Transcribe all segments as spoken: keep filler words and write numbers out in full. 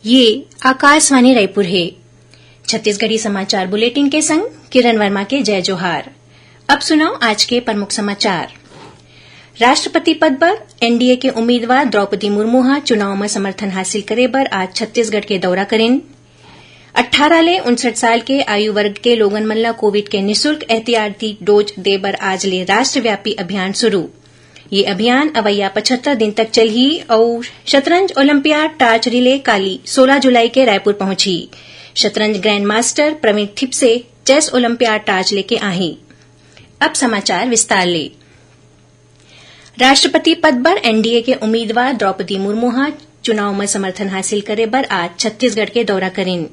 ये आकाशवाणी रायपुर हे। छत्तीसगढ़ी समाचार बुलेटिन के संग किरण वर्मा के जय जोहार। अब सुनव आज के प्रमुख समाचार। राष्ट्रपति पद बर एनडीए के उम्मीदवार द्रौपदी मुर्मू ह चुनाव म समर्थन हासिल करे बर आज छत्तीसगढ़ के दौरा करिन। अट्ठारह ले उनसठ साल के आयु वर्ग के लोगन मन ल कोविड के निशुल्क एहतियाती डोज दे बर आज ले राष्ट्रव्यापी अभियान शुरू। ये अभियान अवइया पचहत्तर दिन तक चलही अउ शतरंज ओलंपियाड टार्च रिले काली सोलह जुलाई के रायपुर पहुंचही। शतरंज grand master Praveen Thipsay chess olympiad torch लेके आही। अब समाचार विस्तार ले। राष्ट्रपति पद बर एनडीए के उम्मीदवार द्रौपदी मुर्मू ह चुनाव म समर्थन हासिल करे बर आज छत्तीसगढ़ के दौरा करिन।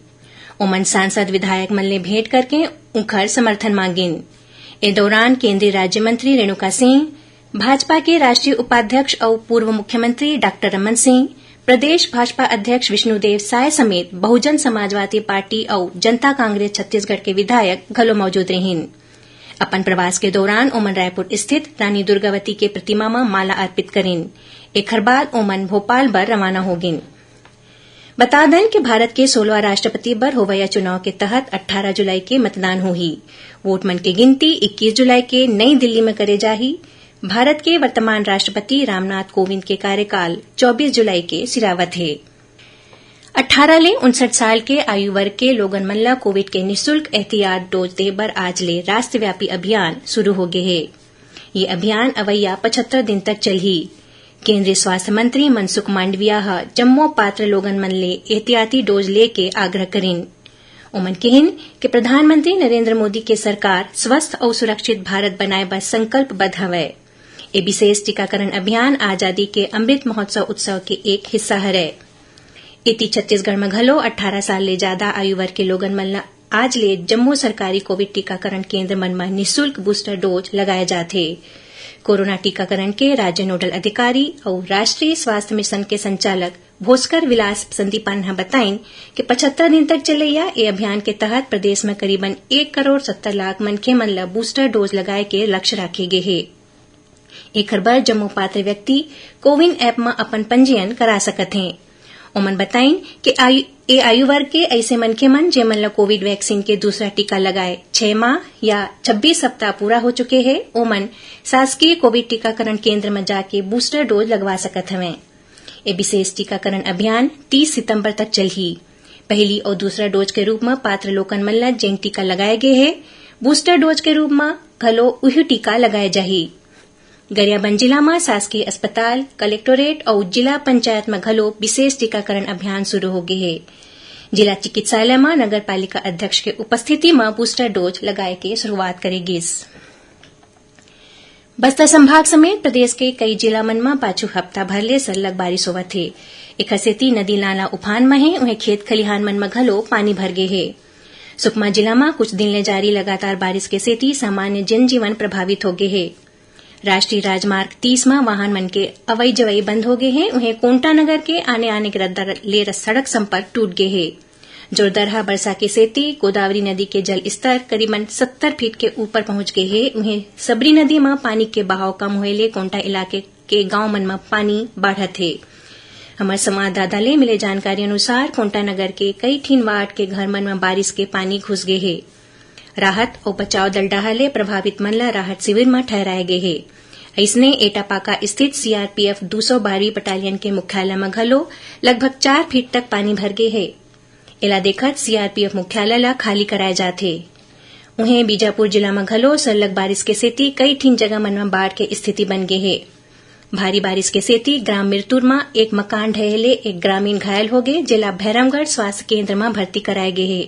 ओमन सांसद विधायक मन ले भेंट करके उंखर समर्थन मांगिन। ए दौरान केंद्रीय राज्य मंत्री रेणुका सिंह, भाजपा के राष्ट्रीय उपाध्यक्ष अउ पूर्व मुख्यमंत्री डॉक्टर रमन सिंह, प्रदेश भाजपा अध्यक्ष विष्णुदेव साय समेत बहुजन समाजवादी पार्टी अउ जनता कांग्रेस छत्तीसगढ़ के विधायक घलो मौजूद रहिन। अपन प्रवास के दौरान ओमन रायपुर स्थित रानी दुर्गावती के प्रतिमा म माला अर्पित करिन। एखर बाद ओमन भोपाल बर रवाना हो गिन। बता दन कि भारत के सोलहवां राष्ट्रपति बर होवइया चुनाव के तहत अट्ठारह जुलाई के मतदान होही। वोट मन के गिनती इक्कीस जुलाई के नई दिल्ली म करे जाही। भारत के वर्तमान राष्ट्रपति रामनाथ कोविंद के कार्यकाल चौबीस जुलाई के सिरावत हे। अट्ठारह ले उनसठ साल के आयु वर्ग के लोगन मन ल कोविड के निशुल्क एहतियात डोज दे बर आज ले राष्ट्रव्यापी अभियान शुरू हो गे हे। ये अभियान अवइया पचहत्तर दिन तक चलही। केंद्रीय स्वास्थ्य मंत्री मनसुख मांडविया ह जम्मो पात्र लोगन मन ले एहतियाती डोज ले के आग्रह करिन। ओमन किहिन कि प्रधानमंत्री नरेंद्र मोदी के सरकार स्वस्थ अउ सुरक्षित भारत बनाए बर संकल्पबद्ध हवय। ए विशेष टीकाकरण अभियान आजादी के अमृत महोत्सव उत्सव के एक हिस्सा हरय। एती छत्तीसगढ़ म घलो अट्ठारह साल ले जादा आयु वर्ग के लोगन मन ल आज ले जम्मो सरकारी कोविड टीकाकरण केंद्र मन म निशुल्क बूस्टर डोज लगाए जात हे। कोरोना टीकाकरण के राज्य नोडल अधिकारी अउ राष्ट्रीय स्वास्थ्य मिशन के संचालक भोसकर विलास संदीपान ह बताइन कि पचहत्तर दिन तक चलइया ए अभियान के तहत प्रदेश म करीबन एक करोड़ सत्तर लाख मनखे मन ल बूस्टर डोज लगाए के लक्ष्य राखे गे हे। एखर बर जम्मो पात्र व्यक्ति कोविन ऐप म अपन पंजीयन करा सकत हें। ओमन बताइन कि आयु, ए आयु वर्ग के अइसे मनखे मन, जेमन ल कोविड वैक्सीन के दूसरा टीका लगाए छह माह या छब्बीस सप्ताह पूरा हो चुके हे, ओमन शासकीय कोविड टीकाकरण केंद्र म जाके बूस्टर डोज लगवा सकत हवंय। ए विशेष टीकाकरण अभियान तीस सितंबर तक चलही। पहली अउ दूसरा डोज के रूप म पात्र लोगन मन ल जेन टीका लगाए गे हे, बूस्टर डोज के रूप म घलो उही टीका लगाए जाही। गरियाबंद जिला म शासकीय अस्पताल, कलेक्टोरेट अउ जिला पंचायत म घलो विशेष टीकाकरण अभियान शुरू हो गे हे। जिला चिकित्सालय म नगर पालिका अध्यक्ष के उपस्थिति म बूस्टर डोज लगाए के शुरुआत करे गिस। बस्तर संभाग समेत प्रदेश के कई जिला मन म पाछू हफ्ता भर ले सरलग बारिश होवत हे। एखर सेती नदी नाला उफान म हे, उहें खेत खलिहान मन म घलो पानी भर गे हे। सुकमा जिला म कुछ दिन ले जारी लगातार बारिश के सेती सामान्य जनजीवन प्रभावित हो गे हे। राष्ट्रीय राजमार्ग तीस म वाहन मन के अवई जवई बंद हो गे हे, उहें कोंटा नगर के आने आने के रद्दा ले सड़क संपर्क टूट गे हे। जोरदरहा बरसा के सेती गोदावरी नदी के जल स्तर करीबन सत्तर फीट के ऊपर पहुंच गे हे। उहें सबरी नदी म पानी के बहाव कम होए ले कोंटा इलाके के गांव मन म पानी बाढ़त हे। हमर संवाददाता ले मिले जानकारी अनुसार कोंटा नगर के कई ठिन वार्ड के घर मन म बारिश के पानी घुस गे हे। राहत अउ बचाव दल डहार ले प्रभावित मन ल राहत शिविर म ठहराए गे हे। अइसने एटापाका स्थित सीआरपीएफ दू सौ बारहवीं बटालियन के मुख्यालय म घलो लगभग चार फीट तक पानी भर गे हे। एला देखत सीआरपीएफ मुख्यालय ल खाली कराए जात हे। उहें, बीजापुर जिला म घलो सरलग बारिश के सेती कई ठिन जगह मन म बाढ़ के स्थिति बन गे हे। भारी बारिश के सेती ग्राम मिरतुर म एक मकान ढहे ले एक ग्रामीण घायल हो गे, जेला भैरमगढ़ स्वास्थ्य केंद्र म भर्ती कराए गे हे।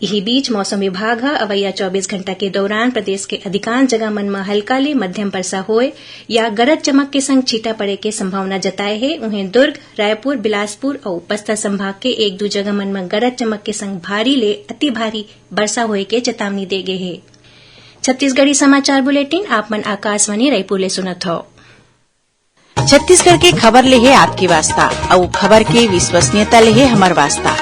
इही बीच, मौसम विभाग ह अवइया चौबीस घंटा के दौरान प्रदेश के अधिकांश जगह मन म हल्का ले मध्यम वर्षा होए या गरज चमक के संग छींटा पड़े के संभावना जताए हे। उहें, दुर्ग, रायपुर, बिलासपुर अउ बस्तर संभाग के एक दू जगह मन म गरज चमक के संग भारी ले अति भारी वर्षा होए के चेतावनी दे गे हे। छत्तीसगढ़ी समाचार बुलेटिन आप मन आकाशवाणी रायपुर ले सुनत हव। छत्तीसगढ़ के खबर ले हे आपके वास्ता, अउ खबर के विश्वसनीयता ले हे हमर वास्ता।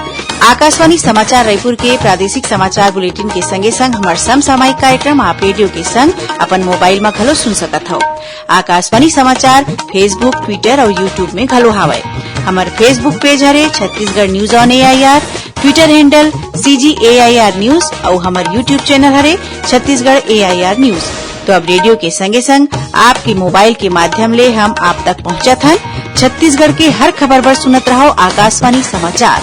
आकाशवाणी समाचार रायपुर के प्रादेशिक समाचार बुलेटिन के संगे संग हमर समसामयिक कार्यक्रम आप रेडियो के संग अपन मोबाइल म घलो सुन सकत हव। आकाशवाणी समाचार Facebook, Twitter अउ YouTube में घलो हावय। हमर Facebook page हरे Chhattisgarh news on A I R, Twitter handle C G A I R news अउ हमर YouTube channel हरे Chhattisgarh A I R news। तो अब रेडियो के संगे संग आपके मोबाइल के माध्यम ले हम आप तक पहुंचत हन। छत्तीसगढ़ के हर खबर बर सुनत रहो आकाशवाणी समाचार।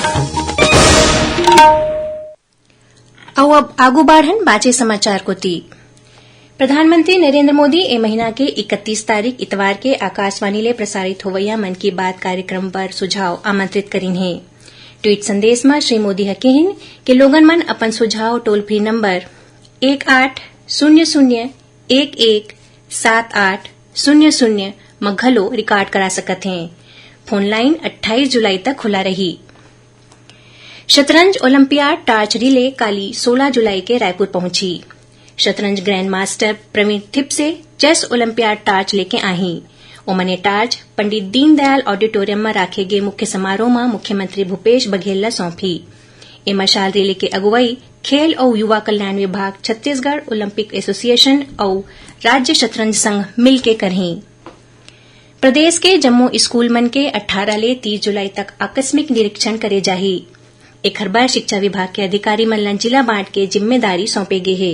अउ अब आगू बाढ़न बाचे समाचार कोति। प्रधानमंत्री नरेंद्र मोदी ए महीना के इकतीस तारीख इतवार के आकाशवाणी ले प्रसारित होवइया मन की बात कार्यक्रम बर सुझाव आमंत्रित करिन हे। ट्वीट संदेश म श्री मोदी ह किहिन कि लोगन मन अपन सुझाव टोल फ्री नंबर एक आठ शून्य शून्य एक एक सात आठ शून्य शून्य म घलो रिकॉर्ड करा सकत हें। फोन लाइन अट्ठाईस जुलाई तक खुला रही। शतरंज ओलंपियाड टार्च रिले काली सोला जुलाई के रायपुर पहुंची। शतरंज grand master Praveen Thipsay chess olympiad torch लेके आही। ओमन ए टार्च पंडित दीनदयाल ऑडिटोरियम म राखे गे मुख्य समारोह म मुख्यमंत्री भूपेश बघेल ल सौंपही। ए मशाल रिले के अगुवई खेल अउ युवा कल्याण विभाग, छत्तीसगढ़ ओलंपिक एसोसिएशन अउ राज्य शतरंज संघ मिलके करही। प्रदेश के जम्मो स्कूल मन के अट्ठारह ले तीस जुलाई तक आकस्मिक निरीक्षण करे जाही। एखर बर शिक्षा विभाग के अधिकारी मन ल जिला बांट के जिम्मेदारी सौंपे गे हे।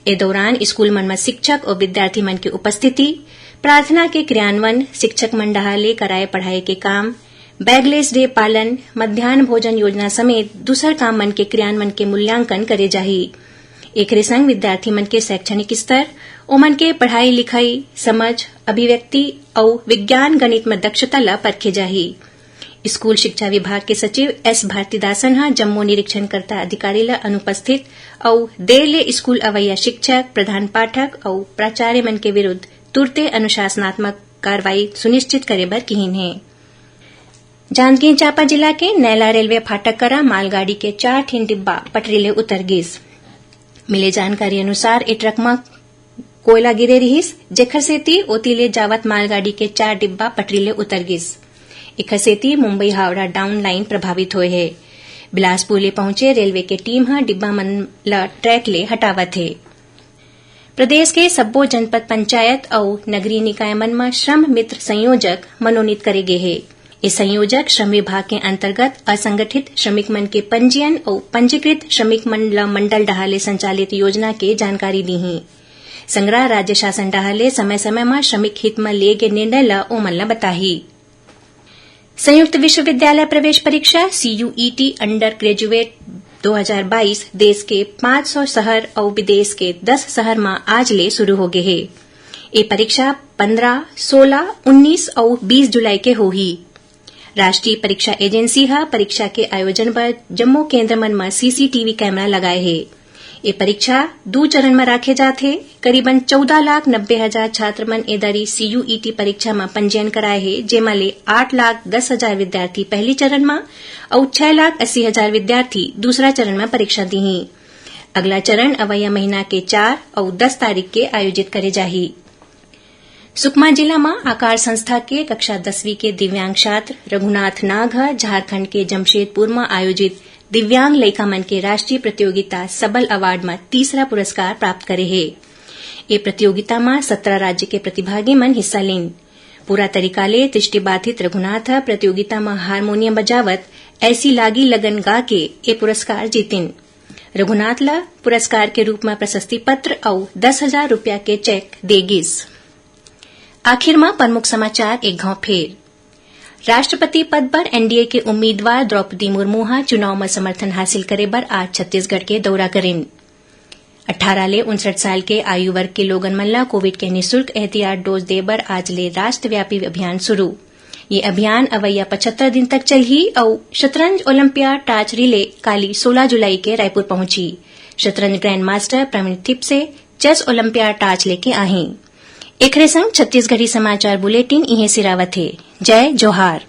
ए दौरान स्कूल मन म शिक्षक अउ विद्यार्थी मन के उपस्थिति, प्रार्थना के क्रियान्वयन, शिक्षक मन डहार ले कराए पढ़ाए के काम, बैगलेस डे पालन, मध्यान्ह भोजन योजना समेत दूसर काम मन के क्रियान्वयन के मूल्यांकन करे जाही। एकरे संग विद्यार्थी मन के शैक्षणिक स्तर, ओमन के पढ़ाई लिखाई, समझ, अभिव्यक्ति अउ विज्ञान गणित म दक्षता ल परखे जाही। स्कूल शिक्षा विभाग के सचिव एस भारतीदासन ह जम्मो निरीक्षणकर्ता अधिकारी ल अनुपस्थित अउ देर ले स्कूल अवइया शिक्षक, प्रधान पाठक अउ प्राचार्य मन के विरुद्ध तुरते अनुशासनात्मक कार्रवाई सुनिश्चित करे बर किहिन हे। जांजगीर चांपा जिला के नैला रेलवे फाटक करा मालगाड़ी के चार ठिन डिब्बा पटरी ले उतर गिस। मिले जानकारी अनुसार, ए ट्रक म कोयला गिरे रिहिस, जेखर सेती ओती ले जावत मालगाड़ी के चार डिब्बा पटरी ले उतर गिस। एखर सेती मुंबई हावड़ा डाउन लाइन प्रभावित होए हे। बिलासपुर ले पहुंचे रेलवे के टीम ह डिब्बा मन ल ट्रैक ले हटावत हे। प्रदेश के सब्बो जनपद पंचायत अउ नगरीय निकाय मन म श्रम मित्र संयोजक मनोनीत करे गे हे। ए संयोजक श्रम विभाग के अंतर्गत असंगठित श्रमिक मन के पंजीयन अउ पंजीकृत श्रमिक मन ल मंडल डहार ले संचालित योजना के जानकारी दीही। संघरा राज्य शासन डहार ले समय-समय म श्रमिक हित म लिए गे निर्णय ल ओमन ल बताही। संयुक्त विश्वविद्यालय प्रवेश परीक्षा, सीयूईटी, अंडर ग्रेजुएट दो हज़ार बाईस देश के पाँच सौ शहर अउ विदेश के दस शहर म आज ले शुरू हो गे हे। ए परीक्षा पन्द्रह, सोलह, उन्नीस अउ बीस जुलाई के होही। राष्ट्रीय परीक्षा एजेंसी ह परीक्षा के आयोजन बर जम्मो केंद्र मन म सीसीटीवी कैमरा लगाए हे। ए परीक्षा दू चरण म राखे जाथे। करीबन चौदह लाख नब्बे हजार छात्र मन ए दरी सीयूईटी परीक्षा म पंजीयन कराए हे, जेमा ले आठ लाख दस हजार विद्यार्थी पहली चरण म अउ छह लाख अस्सी हजार विद्यार्थी दूसरा चरण म परीक्षा दीही। अगला चरण अवइया महीना के चार अउ दस तारीख के आयोजित करे जाही। सुकमा जिला म आकार संस्था के कक्षा दसवीं के दिव्यांग छात्र रघुनाथ नाग ह झारखंड के जमशेदपुर म आयोजित दिव्यांग लइका मन के राष्ट्रीय प्रतियोगिता सबल अवार्ड म तीसरा पुरस्कार प्राप्त करे हे। ए प्रतियोगिता म सत्रह राज्य के प्रतिभागी मन हिस्सा लीन। पूरा तरीका ले दृष्टिबाधित रघुनाथ ह प्रतियोगिता म हारमोनियम बजावत ऐसी लागी लगन गा के ए पुरस्कार जीतिन। रघुनाथ ल पुरस्कार के रूप म प्रशस्ति पत्र अउ दस हजार रुपया के चेक दे गिस। आखिर म प्रमुख समाचार एक घांव फेर। राष्ट्रपति पद बर एनडीए के उम्मीदवार द्रौपदी मुर्मू ह चुनाव म समर्थन हासिल करे बर आज छत्तीसगढ़ के दौरा करिन। अट्ठारह ले उनसठ साल के आयु वर्ग के लोगन मन ल कोविड के निशुल्क एहतियात डोज दे बर आज ले राष्ट्रव्यापी अभियान शुरू। ये अभियान अवइया पचहत्तर दिन तक चलही अउ शतरंज ओलंपियाड टार्च रिले काली सोलह जुलाई के रायपुर पहुंची। शतरंज grand master Praveen Thipsay chess olympiad torch लेके आही। एकरे संग छत्तीसगढ़ी समाचार बुलेटिन इहें सिरावत हे। जय जोहार।